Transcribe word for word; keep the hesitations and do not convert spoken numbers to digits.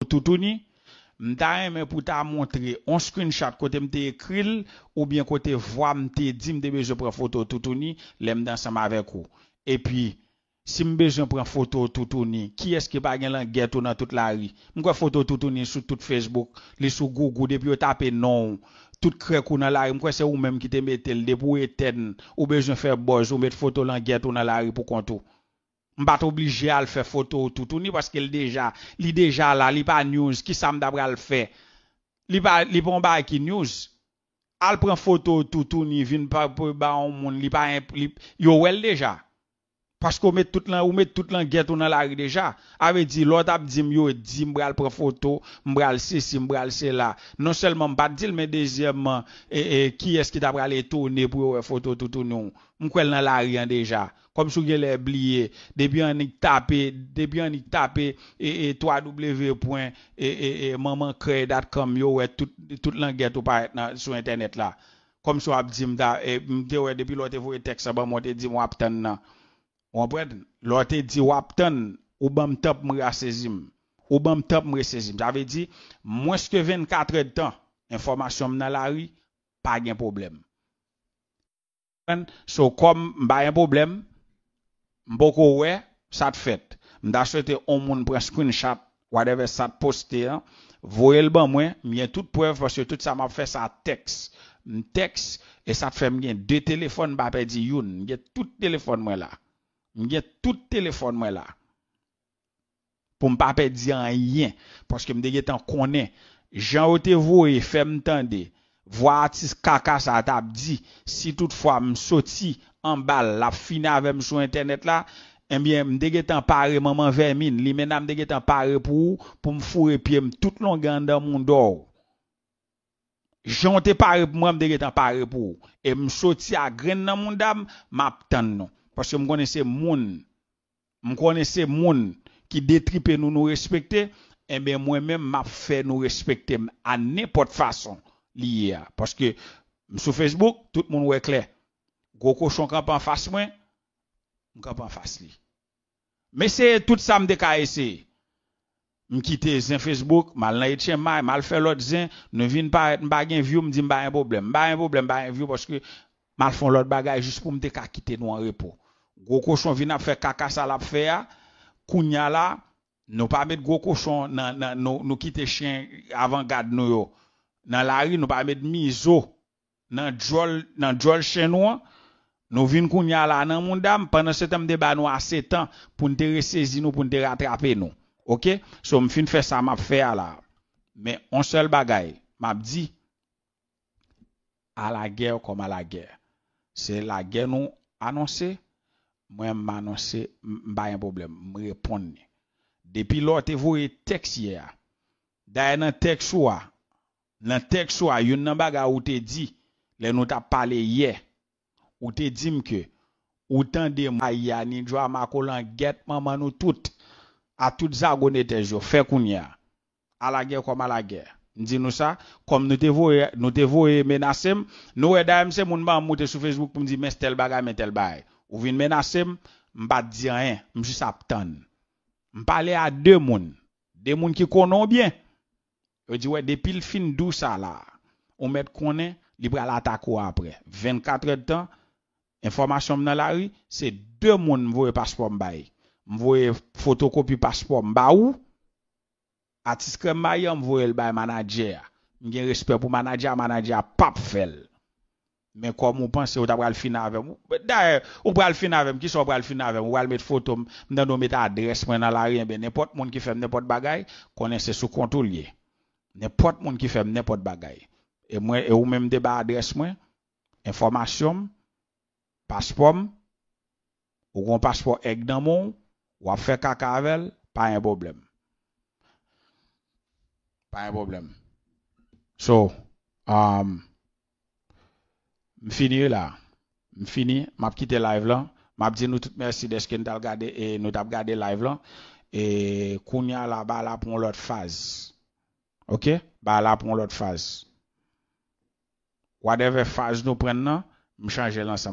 Toutouni, m ta renmen pou ta montre on screenshot kote m te ekri l, oubyen kote vwa m te di m te bezwen pran foto Toutouni lè m te ansanm avèk ou. Epi, si m bezwen pran foto Toutouni, kiyès ki pa gen langèt ou nan tout lari? M kwè foto Toutouni sou tout Facebook, li sou Google, depi yo tape non w, tout krèk ou nan lari, m kwè se ou menm ki te mete l, depi w etèn, ou bezwen fè buzz, ou met foto langèt ou nan lari pou kont ou. M pa t oblije al fè foto Toutouni paske l deja, li deja la, li pa news, kisa m ta pral fè? Li pa, li pa yon bagay ki news. Al pran foto Toutouni, vin pa, pou ba yon moun, li pa, li, yo wè l deja. Paske ou met tout lan, ou met tout langèt ou nan lari deja. A vle di, lè w t ap di m, yo di m pral pran foto, m pral sesi, m pral sela. Non sèlman m pa t di l, men dezyèmman, e, e, kiyès ki ta pral etone pou yo wè foto Toutouni w? M kwè l nan lari an deja. Kòmsi w genlè bliye, depi annik tape, depi annik tape, e, e, www pwen, e, e, e, manmankrèy dot com, yo wè tout, tout langèt ou parèt nan, sou entènèt la. Kòmsi w ap di m ta, e, m te wè depi lè w te voye tèks la ban mwen, w te di m w ap tann nan. Ou konprann? Lè w te di w ap tann, ou ban m tan pou m rasezi m. Ou ban m tan pou m resezi m. Sa vle di, mwens ke vennkat èdtan, enfòmasyon m nan lari, pa gen pwoblèm. So, kòm m pa gen pwoblèm, m poko wè sa t fèt. M ta swete on moun pran screenshot, whatever sa t poste an, voye l ban mwen, m gen tout prèv paske tout sa m ap fè sa tèks. M tèks, e sa t fè m gen de telefòn, m pa pèdi youn. M gen tout telefòn mwen la. M gen tout telefòn mwen la. Pou m pa pèdi anyen, paske m te gentan konnen jan yo te voye fè m tande vwa atis kaka sa a t ap di, si toutfwa m soti anba l, l ap fini avè m sou entènèt la, ebyen, m te gentan pare manman vèmin, limena m te gentan pare pou ou, pou m foure pye m tout longè anndan mouda w. Jan w te pare pou mwen, m te gentan pare pou ou. E m soti a grenn nan mouda m, m ap tann nou. Paske m konnen se moun M konnen se moun ki detripe nou, nou respekte, enben mwen menm m ap fè nou respekte m a nenpòt fason li ye a. Paske m sou Facebook, tout moun wè klè. Gwo kochon kanpe anfas mwen, m kanpe anfas li. M eseye tout sa m te ka eseye. M kite zen Facebook, m al nan H M I, m al fè lòt zen, nou vin parèt, m pa gen view, m di m pa gen pwoblèm. M pa gen pwoblèm, m pa gen view paske m al fè yon lòt bagay jis pou m te ka kite nou an repo. Gwo kochon vin ap fè kaka sa l ap fè a, kounye a la, nou pa met gwo kochon nan, nan nou, nou kite chen avangad nou yo nan lari, nou pa met mizo nan djòl, nan djòl chen nou an. Nou vin kounye a la nan mouda m, pandan se tan m te ba nou ase tan pou n te resezi nou, pou n te ratrape nou. Oke? So, m fin fè sa m ap fè a la. Men, on sèl bagay, m ap di, à la guerre comme à la guerre. Se lagè nou anonse, mwen m anonse, m m pa gen pwoblèm, m reponn li. Depi lè w te voye tèks yè a, dayè nan tèks ou a, nan tèks ou a, youn nan bagay ou te di, lè nou t ap pale yè, ou te di m ke ou tande m, Aya, Nidjwa, Makolan, gèt manman nou tout, a tout zagonetèz yo, fè kounye a. À la guerre comme à la guerre. M di nou sa, kòm nou te voye, nou te voye menase m, nou wè dayè m se moun ban m moute sou Facebook pou m di men tèl bagay, men tèl bagay. Ou vin menase m, m pa t di anyen, m jis ap tann. M pale a de moun, de moun ki konnen w byen. Yo di, wè, depi l fin di w sa la, ou mèt konnen li pral atake w apre. Vennkat èdtan, enfòmasyon m nan lari, se de moun m voye paspò m bay. M voye fotokopi paspò m ba ou, atis krèm mayi an, m voye l bay manadjè a. M gen respè pou manadjè a, manadjè a p ap fè l. Men kòm ou panse ou ta pral fin avè m, dayè, ou pral fin avè m, kisa w pral fin avè m? Ou pral met foto m, m tande w met adrès mwen nan lari, enben nenpòt moun ki fè m nenpòt bagay, konnen se sou kont ou l ye. Nenpòt moun ki fè m nenpòt bagay. E mwen, e ou menm m te ba adrès mwen, enfòmasyon m, paspò m, ou gon paspò èg nan men w, w ap fè kaka avè l, pa gen pwoblèm. Pa gen pwoblèm. So, um, m fini la. M fini, m ap kite live lan. M ap di nou tout mèsi dèske n t al gade, e nou t ap gade live lan. E kounye a la, bagay la pran yon lòt faz. Oke? Bagay la pran yon lòt faz. Whatever faz nou pran nan, m chanje l ansanm.